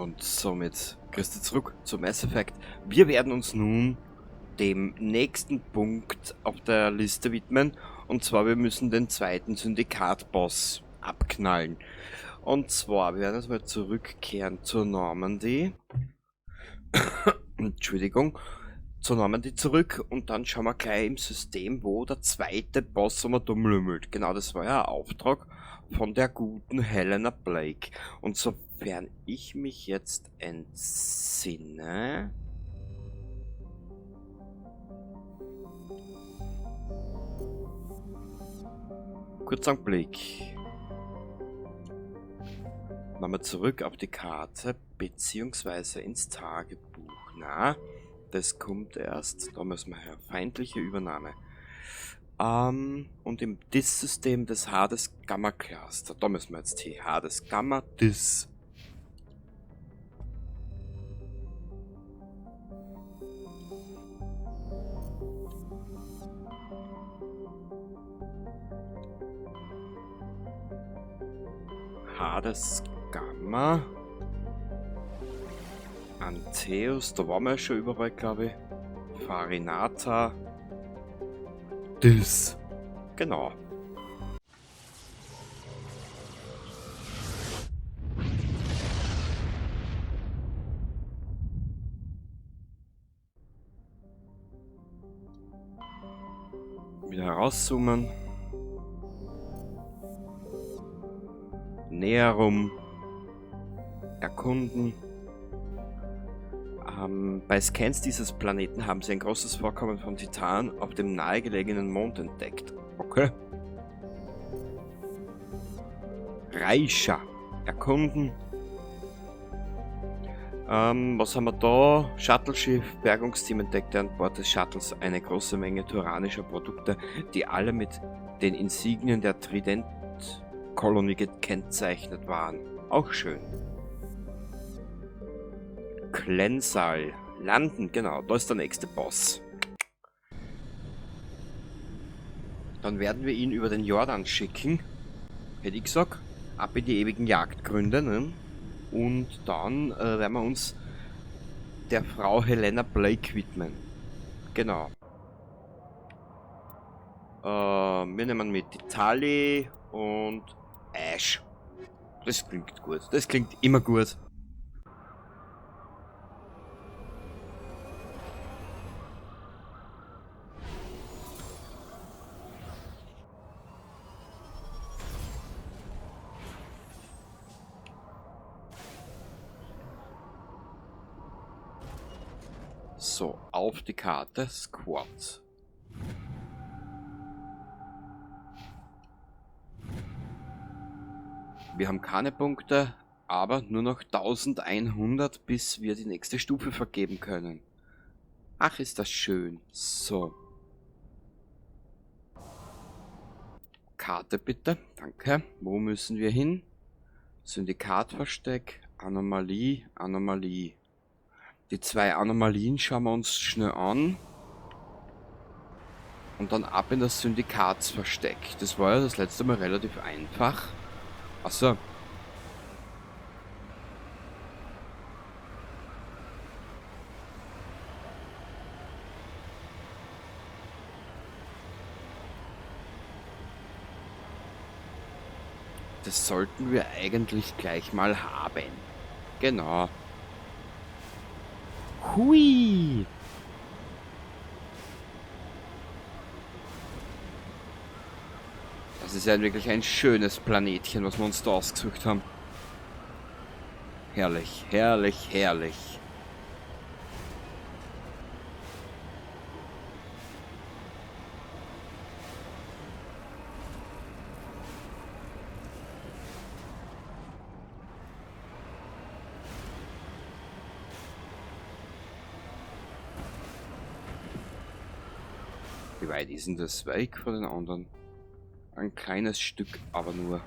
Und somit grüß zurück zu Mass Effect. Wir werden uns nun dem nächsten Punkt auf der Liste widmen. Und zwar, wir müssen den zweiten Syndikat-Boss abknallen. Und zwar, wir werden jetzt mal zurückkehren zur Normandy. Entschuldigung. Zur Normandy zurück und dann schauen wir gleich im System, wo der zweite Boss immer dumm lümmelt. Genau, das war ja ein Auftrag von der guten Helena Blake. Und sofern ich mich jetzt entsinne... Kurz einen Blick. Machen wir zurück auf die Karte, beziehungsweise ins Tagebuch. Na, das kommt erst. Da müssen wir her. Feindliche Übernahme. Und im Dis-System des Hades Gamma Cluster. Da müssen wir jetzt hin. Hades Gamma Dis. Hades Gamma. Antaeus, da waren wir ja schon überall, glaube ich. Farinata. Dis. Genau. Wieder herauszoomen. Näher rum. Erkunden. Bei Scans dieses Planeten haben sie ein großes Vorkommen von Titan auf dem nahegelegenen Mond entdeckt. Okay. Raisha. Erkunden. Was haben wir da? Shuttleschiff. Bergungsteam entdeckte an Bord des Shuttles eine große Menge turanischer Produkte, die alle mit den Insignien der Trident-Kolonie gekennzeichnet waren. Auch schön. Klensal. Landen, genau, da ist der nächste Boss. Dann werden wir ihn über den Jordan schicken. Hätte ich gesagt. Ab in die ewigen Jagdgründe, ne? Und dann werden wir uns der Frau Helena Blake widmen. Genau. Wir nehmen mit die Tali und Ash. Das klingt gut. Das klingt immer gut. So, auf die Karte, Squad. Wir haben keine Punkte, aber nur noch 1100, bis wir die nächste Stufe vergeben können. Ach, ist das schön. So. Karte bitte, danke. Wo müssen wir hin? Syndikatversteck, Anomalie, Anomalie. Die zwei Anomalien schauen wir uns schnell an. Und dann ab in das Syndikatsversteck. Das war ja das letzte Mal relativ einfach. Achso. Das sollten wir eigentlich gleich mal haben. Genau. Hui! Das ist ja wirklich ein schönes Planetchen, was wir uns da ausgesucht haben. Herrlich, herrlich, herrlich. Wie weit ist denn das weg von den anderen? Ein kleines Stück, aber nur.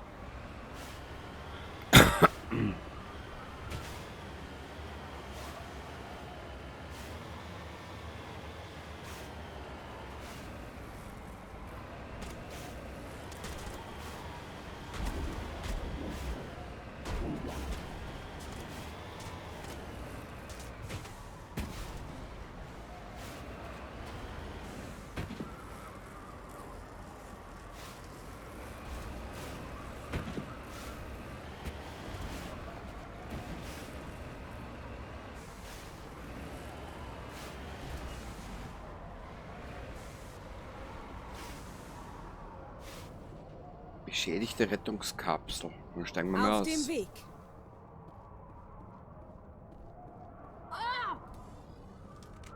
Beschädigte Rettungskapsel. Dann steigen wir mal Auf aus. dem Weg.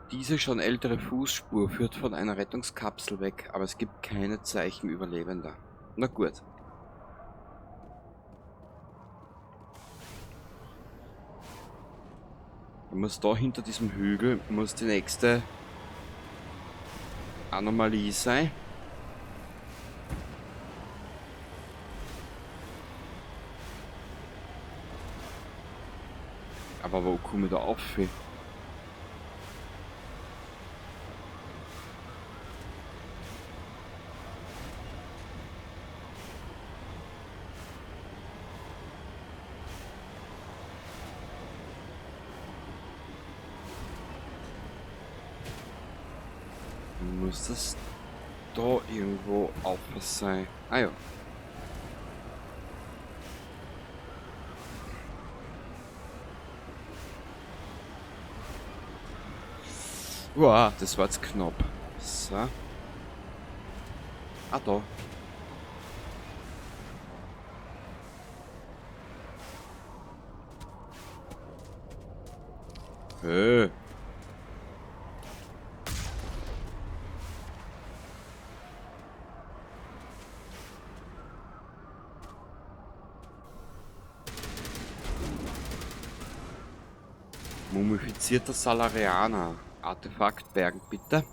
Diese schon ältere Fußspur führt von einer Rettungskapsel weg, aber es gibt keine Zeichen Überlebender. Na gut. Dann muss da hinter diesem Hügel muss die nächste Anomalie sein. Aber wo komme ich da auf? Muss das da irgendwo auf sein? Ah ja. Wow, das war jetzt knapp. So. Ah, da. Hey. Mumifizierter Salarianer. Artefakt bergen, bitte.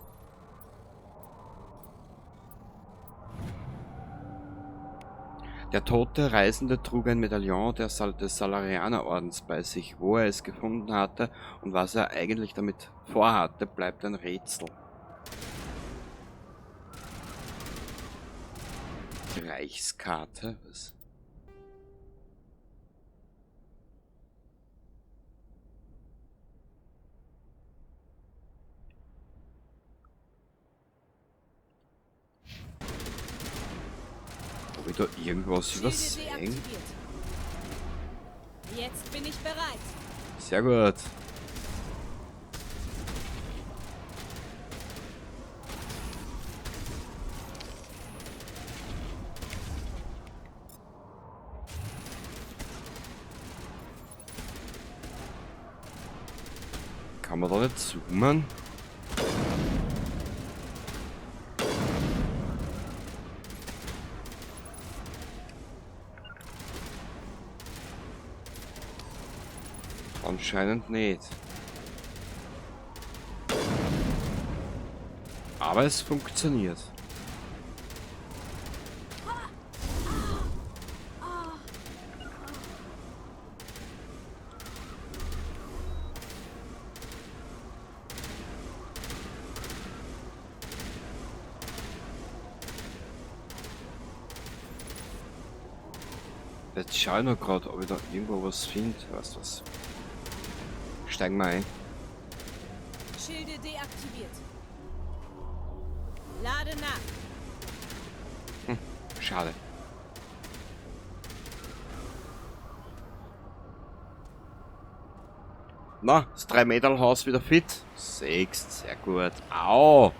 Der tote Reisende trug ein Medaillon des Salarianerordens bei sich. Wo er es gefunden hatte und was er eigentlich damit vorhatte, bleibt ein Rätsel. Reichskarte? Was? Hab ich da irgendwas Schilde übersehen? deaktiviert. Jetzt bin ich bereit. Sehr gut. Kann man da nicht zoomen? Anscheinend nicht. Aber es funktioniert. Jetzt schau ich noch grad, ob ich da irgendwo was find. Weißt du was? Steigen wir ein. Schilde deaktiviert. Lade nach. Schade. Na, das 3-Meter-Haus wieder fit. 6, sehr gut. Au!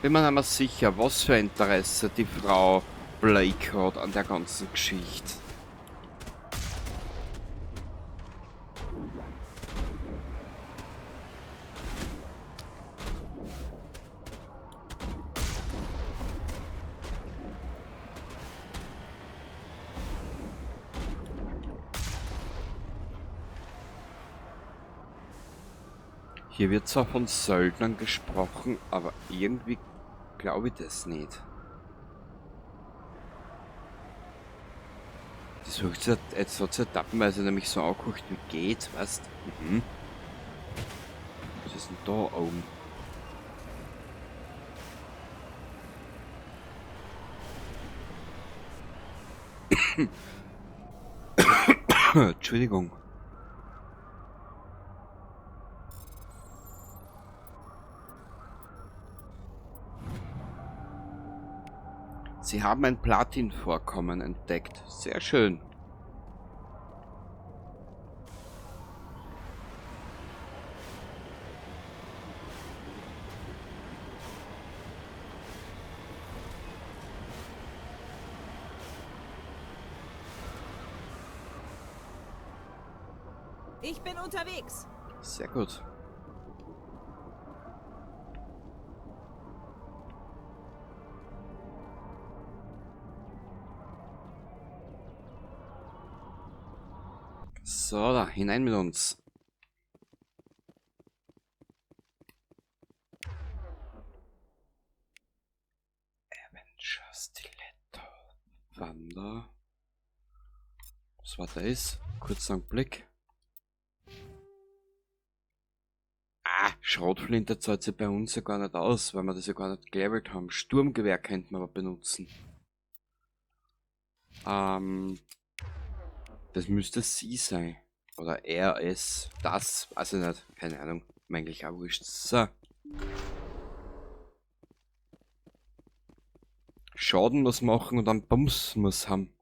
Bin mir nicht mehr sicher, was für Interesse die Frau Blake hat an der ganzen Geschichte. Hier wird zwar von Söldnern gesprochen, aber irgendwie glaube ich das nicht. Das hat sich jetzt hat sich etappenweise nämlich so angeguckt, wie geht's, weißt? Was ist denn da oben? Entschuldigung. Sie haben ein Platinvorkommen entdeckt. Sehr schön. Ich bin unterwegs. Sehr gut. So, da, hinein mit uns. Avenger Stiletto. Wander. Was war das? Kurzer Blick. Ah, Schrotflinte zahlt sich bei uns ja gar nicht aus, weil wir das ja gar nicht gelevelt haben. Sturmgewehr könnten wir aber benutzen. Das müsste sie sein. Oder er, es, das, weiß ich nicht. Keine Ahnung. Mir eigentlich auch wurscht. So. Schaden muss machen und dann Bums muss haben.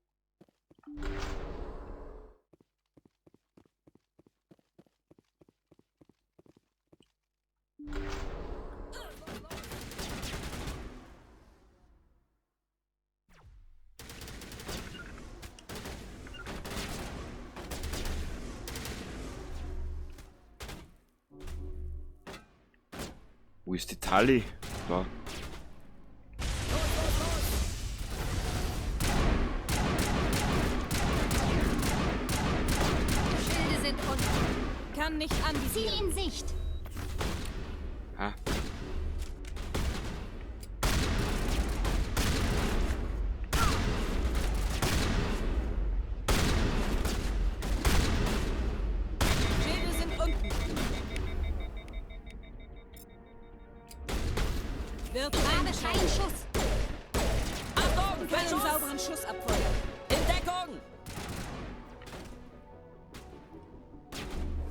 Wo ist die Tali? Da. Schilde sind unten. Kann nicht anvisieren. Ziel in Sicht. Ha. Schilde sind unten. Wird Habe keinen Schuss. Achtung, keinen Beschuss! sauberen Schuss abfeuern. In Deckung!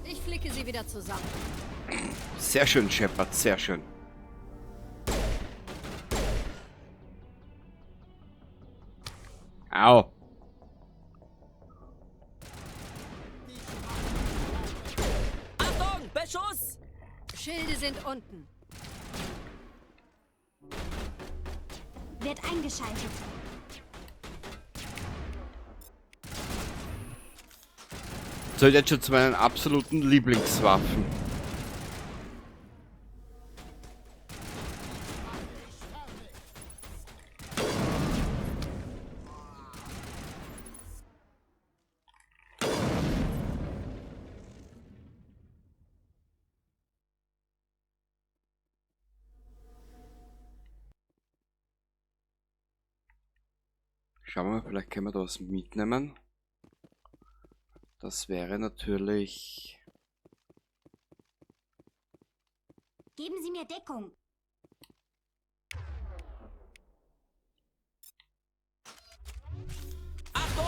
Ich flicke sie wieder zusammen. Sehr schön, Shepard, sehr schön. Au. Achtung, Beschuss! Schilde sind unten. Wird eingeschaltet. Zählt jetzt schon zu meinen absoluten Lieblingswaffen. Schauen wir mal, vielleicht können wir da was mitnehmen. Das wäre natürlich... Geben Sie mir Deckung. Achtung!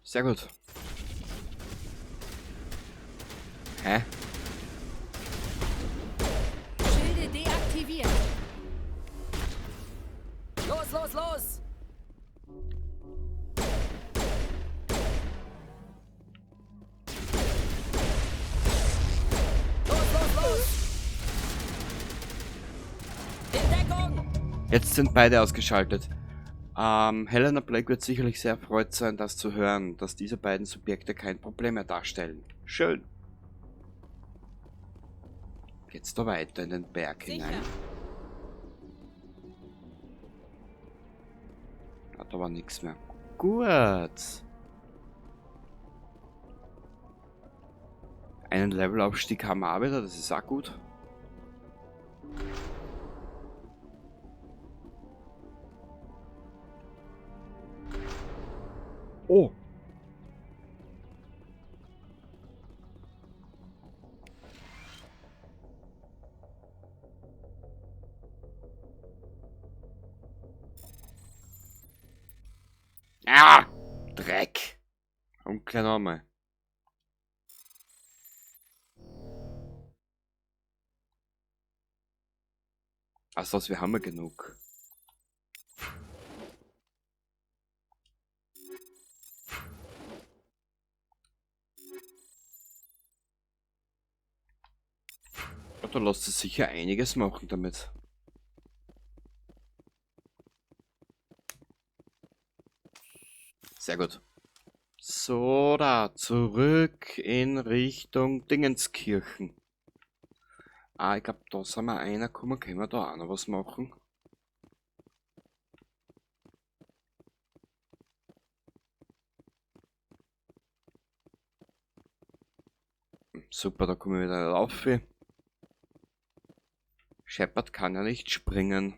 Sehr gut. Hä? Schilde deaktiviert. Los, los, los! Los, los, los! In Deckung! Jetzt sind beide ausgeschaltet. Helena Blake wird sicherlich sehr erfreut sein, das zu hören, dass diese beiden Subjekte kein Problem mehr darstellen. Schön. Geht's da weiter in den Berg Sicher. hinein? Hat aber nichts mehr. Gut. Einen Levelaufstieg haben wir auch wieder, das ist auch gut. Oh. Ah! Dreck! Und kein Name. Achso, wir haben ja genug. Ja, da lässt sich sicher einiges machen damit. Sehr gut. So, da, zurück in Richtung Dingenskirchen. Ah, ich glaub, da sind wir einer gekommen. Können wir da auch noch was machen? Super, da kommen wir wieder rauf. Shepard kann ja nicht springen.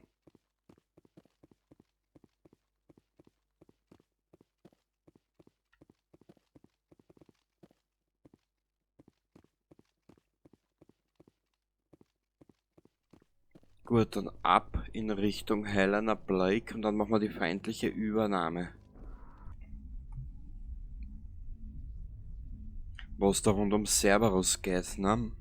Gut, dann ab in Richtung Helena Blake und dann machen wir die feindliche Übernahme. Was da rund um Cerberus geht, ne?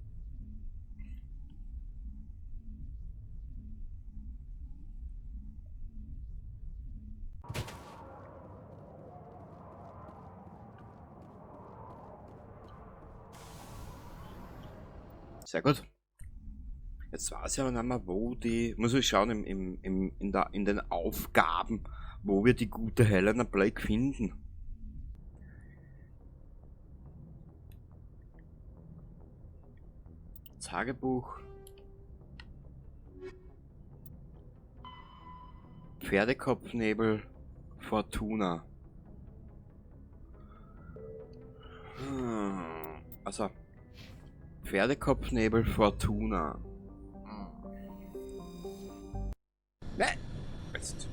Sehr gut. Jetzt weiß ich aber nicht mehr, wo die... Muss ich schauen in den Aufgaben, wo wir die gute Helena Blake finden. Tagebuch. Pferdekopfnebel. Fortuna. Also. Pferdekopfnebel Fortuna. Ne! Jetzt.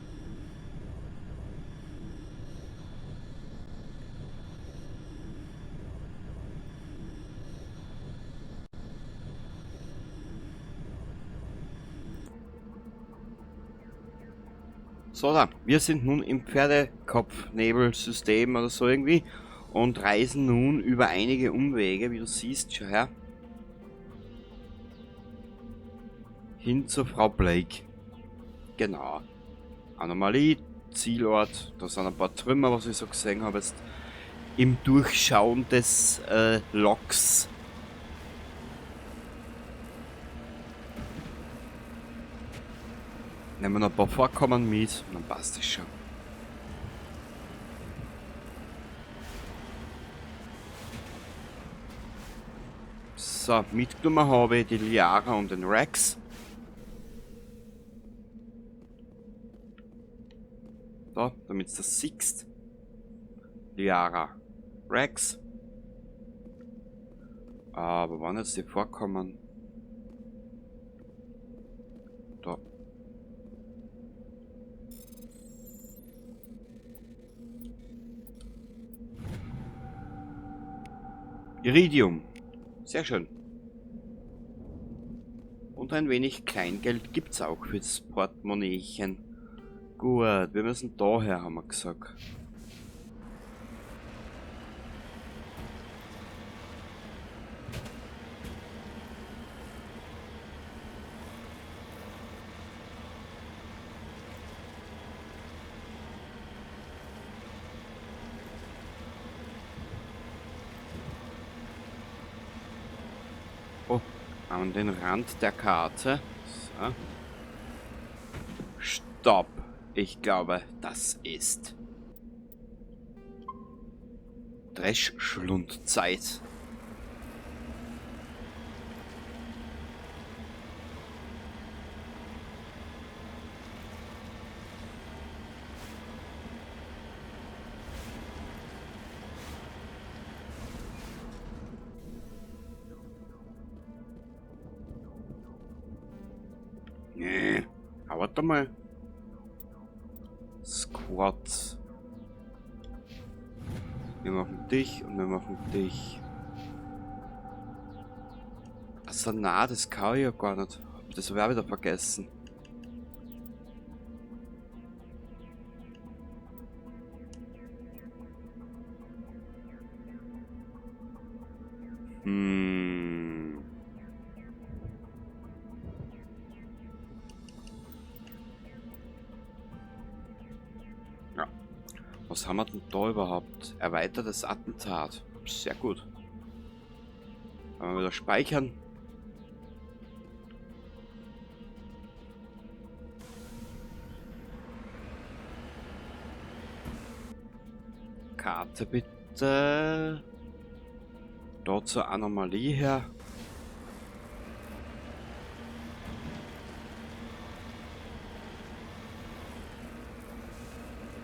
So, da. Wir sind nun im Pferdekopfnebelsystem oder so irgendwie und reisen nun über einige Umwege, wie du siehst, schau her, hin zur Frau Blake. Genau. Anomalie, Zielort, da sind ein paar Trümmer, was ich so gesehen habe jetzt im Durchschauen des Logs. Nehmen wir noch ein paar Vorkommen mit und dann passt es schon. So, mitgenommen habe ich die Liara und den Wrex. Da, damit du das siehst. Liara, Wrex. Aber wann jetzt die Vorkommen? Da. Iridium. Sehr schön. Und ein wenig Kleingeld gibt's auch fürs Portemonnaiechen. Gut, wir müssen daher, haben wir gesagt. Oh, an den Rand der Karte. So. Stopp. Ich glaube, das ist Dreschschlundzeit. Nee, aber warte mal. Squad. Wir machen dich und wir machen dich. Also na, das kann ich ja gar nicht. Das hab ich auch wieder vergessen. Was haben wir denn da überhaupt? Erweitertes Attentat. Sehr gut. Einmal wieder speichern. Karte bitte. Dort zur Anomalie her.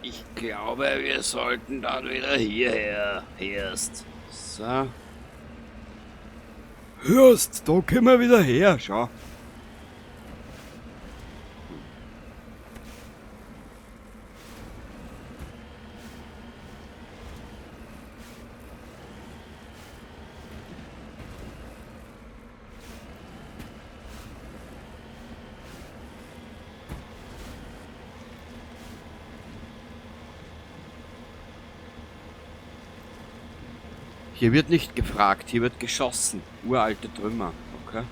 Ich glaube, wir sollten dann wieder hierher. Erst. So. Hörst, da kommen wir wieder her. Schau. Hier wird nicht gefragt, hier wird geschossen. Uralte Trümmer, okay.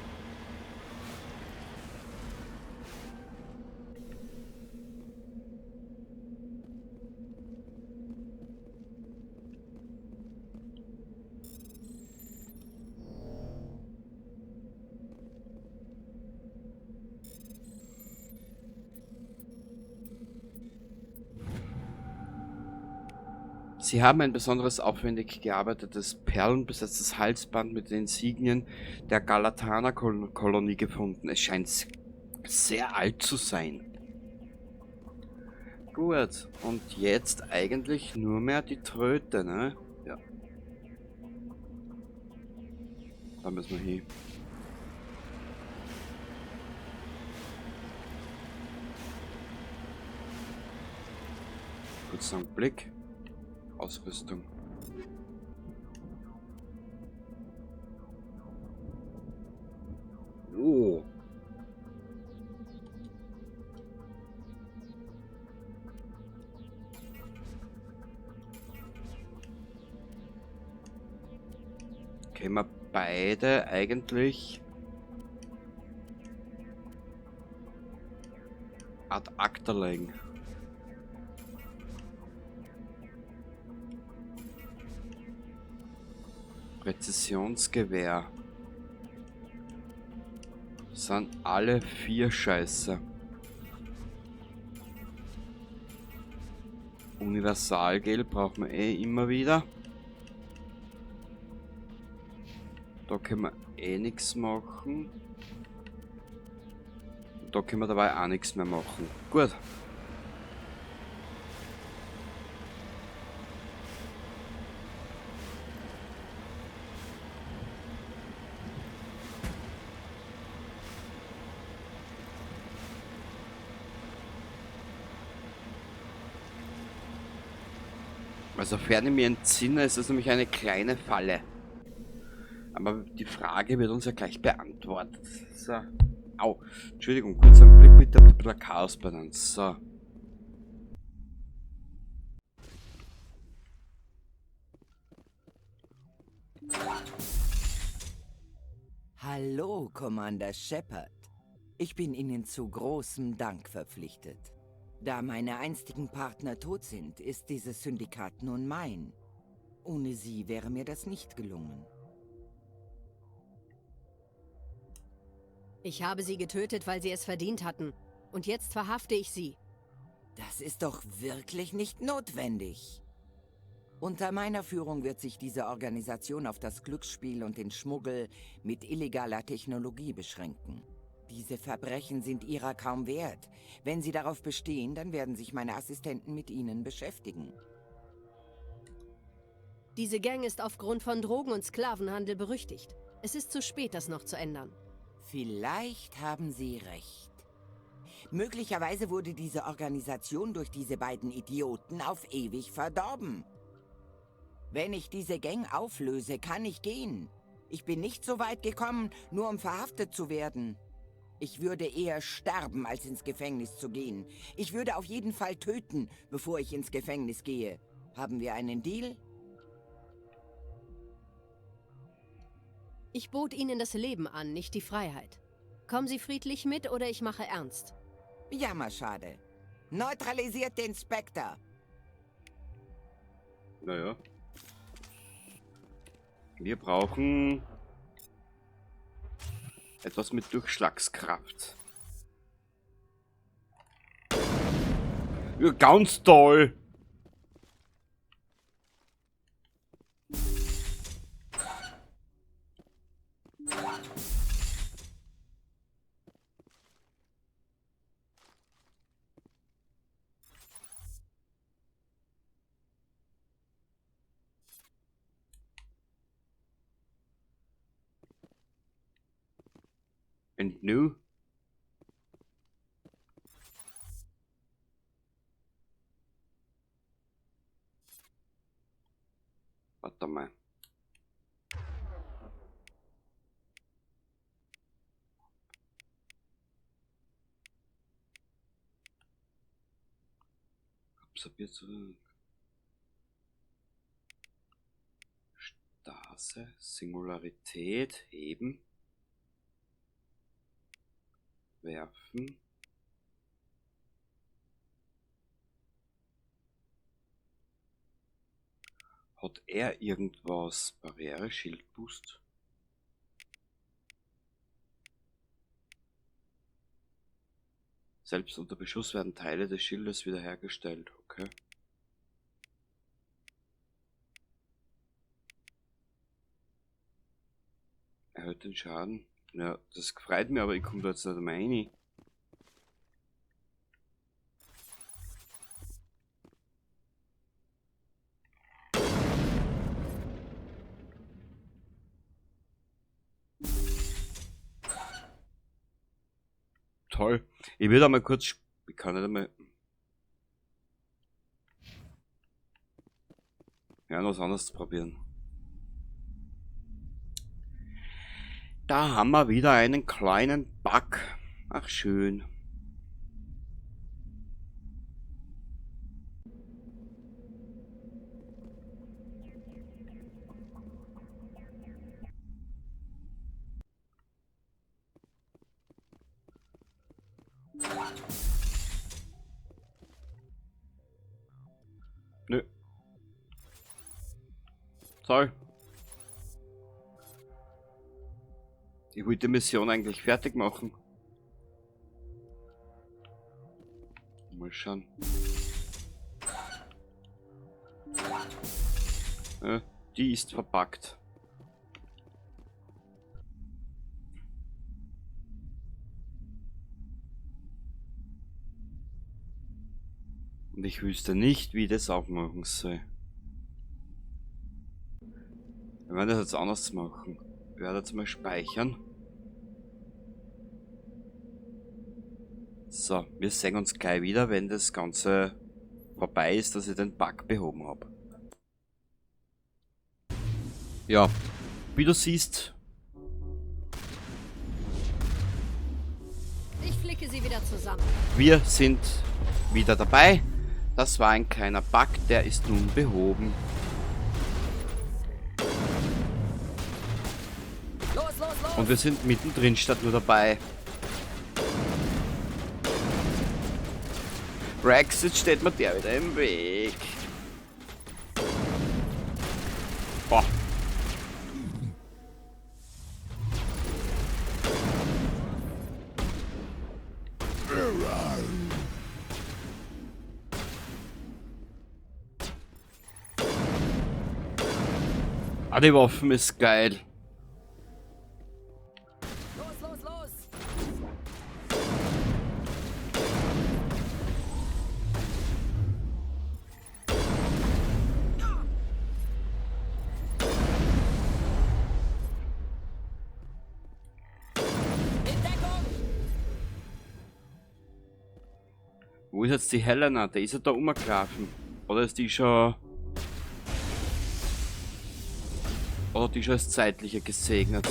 Sie haben ein besonders aufwendig gearbeitetes, perlenbesetztes Halsband mit den Insignien der Galatana-Kolonie gefunden. Es scheint sehr alt zu sein. Gut, und jetzt eigentlich nur mehr die Tröte, ne? Ja. Da müssen wir hin. Kurz einen Blick. Ausrüstung. Oh. Können wir beide eigentlich ad acta legen? Präzisionsgewehr. Sind alle vier scheiße. Universalgel braucht man eh immer wieder. Da können wir eh nichts machen. Da können wir dabei auch nichts mehr machen. Gut. Also, sofern ich mir entsinne, ist das nämlich eine kleine Falle. Aber die Frage wird uns ja gleich beantwortet. So. Au. Entschuldigung, kurz einen Blick bitte auf die Chaos benannt. So. Hallo, Commander Shepard. Ich bin Ihnen zu großem Dank verpflichtet. Da meine einstigen Partner tot sind, ist dieses Syndikat nun mein. Ohne sie wäre mir das nicht gelungen. Ich habe sie getötet, weil sie es verdient hatten. Und jetzt verhafte ich sie. Das ist doch wirklich nicht notwendig. Unter meiner Führung wird sich diese Organisation auf das Glücksspiel und den Schmuggel mit illegaler Technologie beschränken. Diese Verbrechen sind ihrer kaum wert. Wenn sie darauf bestehen, dann werden sich meine Assistenten mit ihnen beschäftigen. Diese Gang ist aufgrund von Drogen- und Sklavenhandel berüchtigt. Es ist zu spät, das noch zu ändern. Vielleicht haben Sie recht. Möglicherweise wurde diese Organisation durch diese beiden Idioten auf ewig verdorben. Wenn ich diese Gang auflöse, kann ich gehen. Ich bin nicht so weit gekommen, nur um verhaftet zu werden. Ich würde eher sterben, als ins Gefängnis zu gehen. Ich würde auf jeden Fall töten, bevor ich ins Gefängnis gehe. Haben wir einen Deal? Ich bot Ihnen das Leben an, nicht die Freiheit. Kommen Sie friedlich mit oder ich mache ernst. Jammerschade. Neutralisiert den Spectre. Naja. Wir brauchen etwas mit Durchschlagskraft. Ja, ganz toll! And new. Warte mal. Absorbiert so. Stase, Singularität, heben. Werfen. Hat er irgendwas? Barriere, Schildboost? Selbst unter Beschuss werden Teile des Schildes wiederhergestellt. Okay. Erhöht den Schaden. Ja, das freut mich, aber ich komme da jetzt nicht mehr rein. Toll. Ich will da mal kurz. Ich kann nicht einmal. Ja, noch was anderes probieren. Da haben wir wieder einen kleinen Bug. Ach, schön. Nö. Toll. Ich wollte die Mission eigentlich fertig machen. Mal schauen. Die ist verpackt. Und ich wüsste nicht, wie ich das aufmachen soll. Wir werden das jetzt anders machen. Ich werde jetzt mal speichern. So, wir sehen uns gleich wieder, wenn das Ganze vorbei ist, dass ich den Bug behoben hab. Ja, wie du siehst. Ich flicke sie wieder zusammen. Wir sind wieder dabei. Das war ein kleiner Bug, der ist nun behoben. Los, los, los! Und wir sind mittendrin statt nur dabei. Wrex, jetzt steht mir der wieder im Weg. Boah. Ah, die Waffen ist geil. Los, los, los! In Deckung! Wo ist jetzt die Helena? Die ist ja da rumgelaufen. Oder ist die schon... Oder die schon als Zeitliche gesegnet?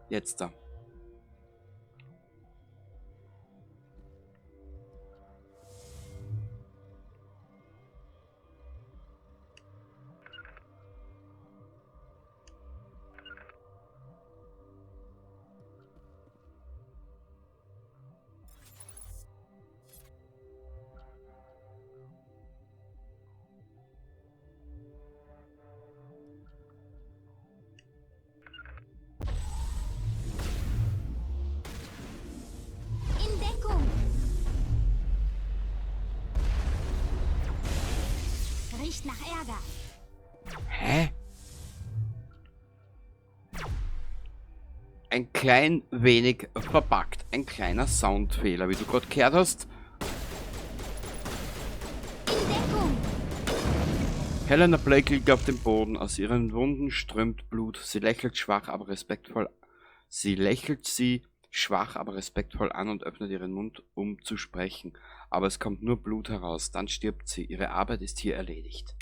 Jetzt da. Riecht nach Ärger. Hä? Ein klein wenig verbuggt. Ein kleiner Soundfehler, wie du gerade gehört hast. In Deckung. Helena Blake liegt auf dem Boden. Aus ihren Wunden strömt Blut. Sie lächelt schwach, aber respektvoll. Sie lächelt sie schwach, aber respektvoll an und öffnet ihren Mund, um zu sprechen. Aber es kommt nur Blut heraus. Dann stirbt sie. Ihre Arbeit ist hier erledigt.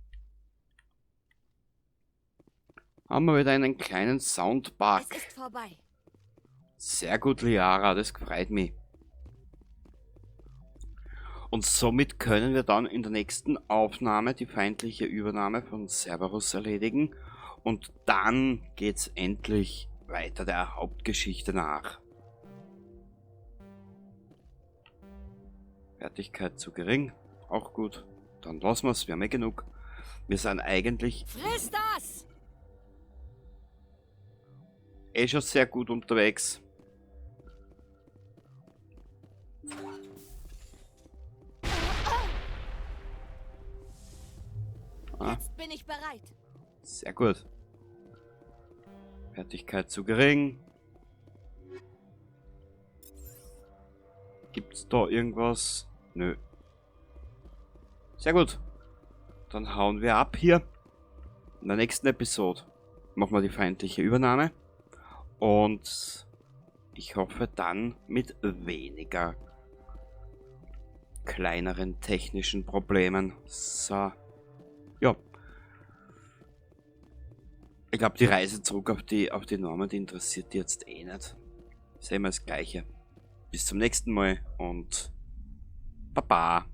Haben wir wieder einen kleinen Soundbug. Es ist vorbei. Sehr gut, Liara, das freut mich. Und somit können wir dann in der nächsten Aufnahme die feindliche Übernahme von Cerberus erledigen. Und dann geht's endlich weiter der Hauptgeschichte nach. Wertigkeit zu gering, auch gut. Dann lassen wir's, wir haben eh genug. Wir sind eigentlich Friss das! eh schon sehr gut unterwegs. Ah. Jetzt bin ich bereit. Sehr gut. Wertigkeit zu gering. Gibt's da irgendwas? Nö. Sehr gut. Dann hauen wir ab hier. In der nächsten Episode machen wir die feindliche Übernahme. Und ich hoffe dann mit weniger kleineren technischen Problemen. So. Ja. Ich glaub, die Reise zurück auf die Normandy interessiert die jetzt eh nicht. Ist ja immer das Gleiche. Bis zum nächsten Mal und Baba.